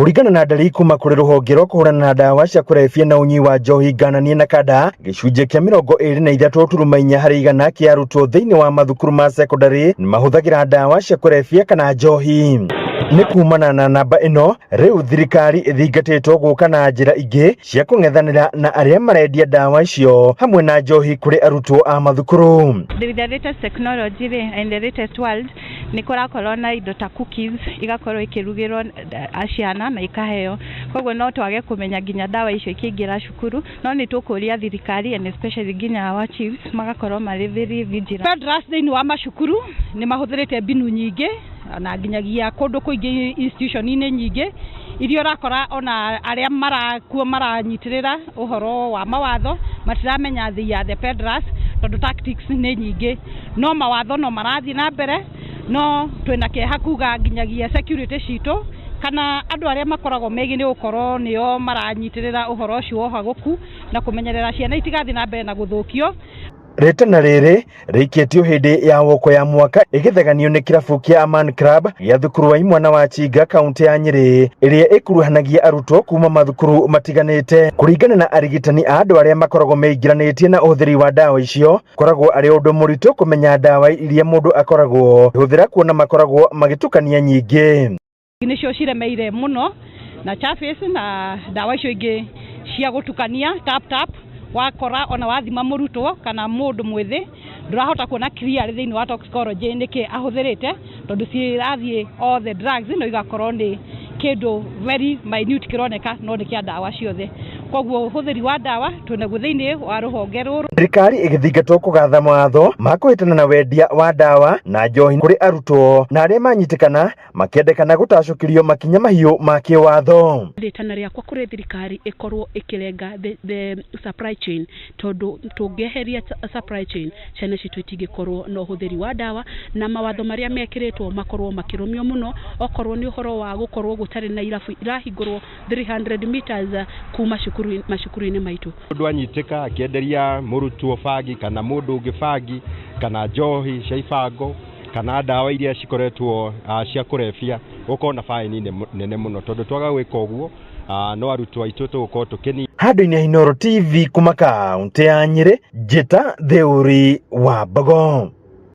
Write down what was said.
Kũringana na ndari kuma kũrĩ rũhonge rwa kũhũrana na ndawa cia kũrebia na ũnyui wa njohi ngananie na kanda, gĩcunjĩ kĩa 23.4% kĩa arutwo thĩinĩ wa mathukuru ma cekondarĩ nĩmahũthagĩra ndawa cia kũrebia kana njohi. Nĩ kumana na namba ĩno rĩu thirikari ĩthingatĩtwo gũka na njĩra ingĩ cia kũng'ethanĩra na arĩa marendia ndawa icio hamwe na njohi kũrĩ arutwo a mathukuru. With the latest technology rĩ, and the latest world, nĩ kũrakorwo na indo ta cookies igakorwo ikĩrugĩrwo ciana na ikaheo, koguo no twage kũmenya nginya ndawa icio ikĩingĩra cukuru. No nĩ tũkũria thirikari and especially nginya our chiefs magakorwo marĩ very vigilant. Peddlers thĩinĩ wa macukuru nĩ mahũthĩrĩte mbinu nyingĩ na nginyagia kũndũ kũingĩ, institution-inĩ nyingĩ iria ũrakora ona arĩa marakuo maranyitĩrĩra ũhoro wa mawatho matiramenya they are the peddlers, tondũ tactics nĩ nyingĩ. No mawatho no marathiĩ na mbere, no twĩna kĩeha kuga nginyagia security citũ kana andũ arĩa makoragwo megiĩ nĩ gũkorwo nĩo maranyitĩrĩra ũhoro ũcio wa ũhagũku na kũmenyerera ciana itigathiĩ na mbere na gũthũkio. Rĩtana rĩrĩ rĩikĩtio hĩndĩ ya woko ya mwaka ĩgĩtheganio nĩ kĩrabu kĩa Aman Club gĩa thukuru wa imwana wa Chinga, kaunti ya Nyĩrĩ, ĩrĩa ĩkuruhanagia arutwo kuma mathukuru matiganĩte. Kũringana na arigitani a andũ arĩa makoragwo meingĩranĩtie na ũhũthĩri wa ndawa icio, koragwo arĩ ũndũ mũritũ kũmenya ndawa iria mũndũ akoragwo hũthĩra, kuona makoragwo magĩtukania nyingĩ. Nĩcio ciremeire mũno na chaffis na ndawa icio ingĩ cia gũtukania tap tap. Wakora ona wathima mũrutwo kana mũndũ mwĩthĩ, ndũrahota kuona clear thĩinĩ wa toxicology nĩkĩ ahũthĩrĩte, tondũ cirathiĩ all the drugs, no igakorwo nĩ kĩndũ very minute kĩroneka no nĩ kĩa ndawa ciothe. Koguo ũhũthĩri wa ndawa twĩnaguo thĩinĩ wa rũhonge rũrũ. Thirikari ĩgĩthingatwo kũgatha mawatho ma kũhĩtana na wendia wa ndawa na njohi kũrĩ arutwo, na arĩa manyitĩkana makĩendekana gũtacũkĩrio makinya mahiũ ma kĩwatho. Rĩtana rĩakwa kũrĩ thirikari ĩkorwo ĩkĩrenga the supply chain, tondũ tũngĩeheria supply chain, ciana citũ itingĩkorwo na ũhũthĩri wa ndawa, na mawatho marĩa mekĩrĩtwo makorwo makĩrũmio mũno. Okorwo nĩ ũhoro wa gũkorwo gũtarĩ na irabu irahingũrwo 300 meters kuma cukuru, macukuru-inĩ maitũ. Mũndũ anyitĩka akĩenderia mũrutwo bangi kana mũndũ ũngĩ bangi kana njohi cia ibango kana ndawa iria cikoretwo cia kũrebia, gũkorwo na baĩni nene mũno, tondũ twaga gwĩka ũguo, no arutwo aitũ tũgũkorwo tũkĩni Handũ-inĩ ha Inooro TV kuma kaunti ya Nyĩrĩ, Njĩta Theuri wa Mbogo.